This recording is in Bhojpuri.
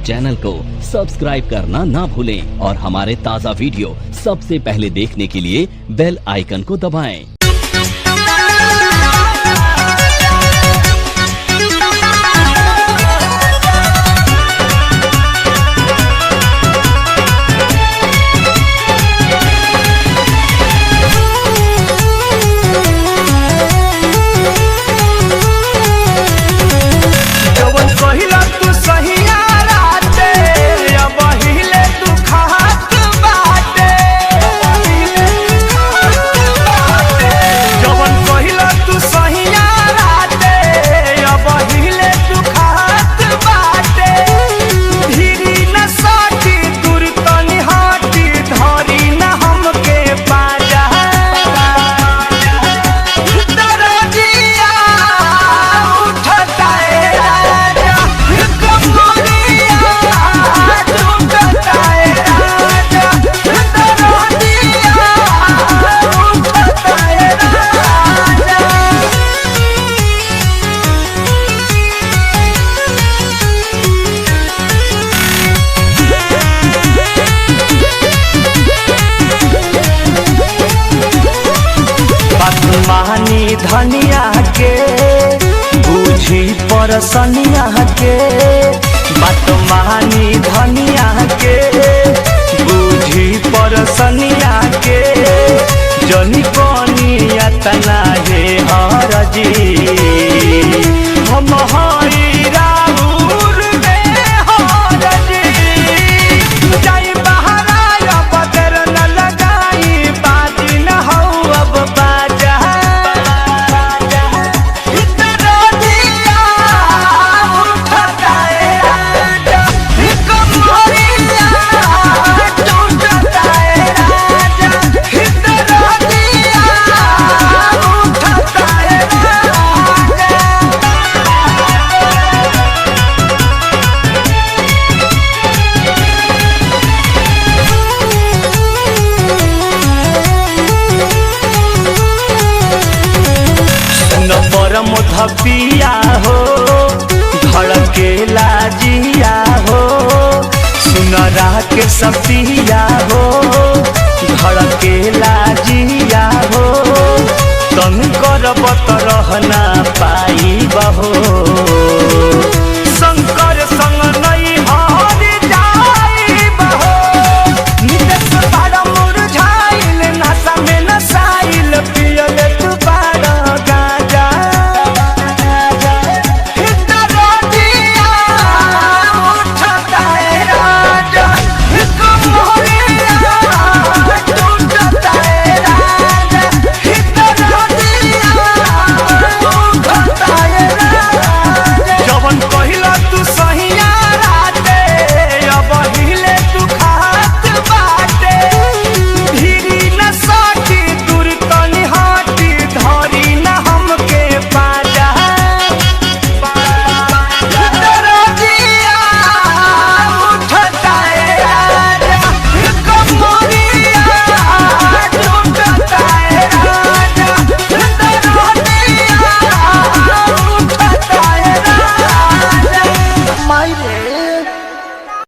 चैनल को सब्सक्राइब करना ना भूलें और हमारे ताजा वीडियो सबसे पहले देखने के लिए बेल आइकन को दबाएं। जवन कहिला तू सहिया राते, अब हिले तू खात बाटे। जवन कहिला तू सहिया राते, अब हिले तू खात बाटे। धीरी न साटी दूर तनी हाटी, धरी न हमके पाजा। दरजिया उठता है राजा, कमरिया टूटता है राजा। दरजिया उठता है राजा। मानी धनिया के बूझी परसनिया के, बात मानी धनिया के बूझी परसनिया के। जनी कनिया तना हे हरजी, हम हई राउर में हरजी। जाई बहरा बदर न लगाई, बाजी न हौ अब बाजा। दरदिया उठता है राजा, कमरिया टूटता है राजा। दरदिया उठता है राजा। न परम धपिया हो, धड़केला जिया हो। सुनरा के सपिया हो, धड़केला जिया हो। तंग करब त रहना पाई बहो।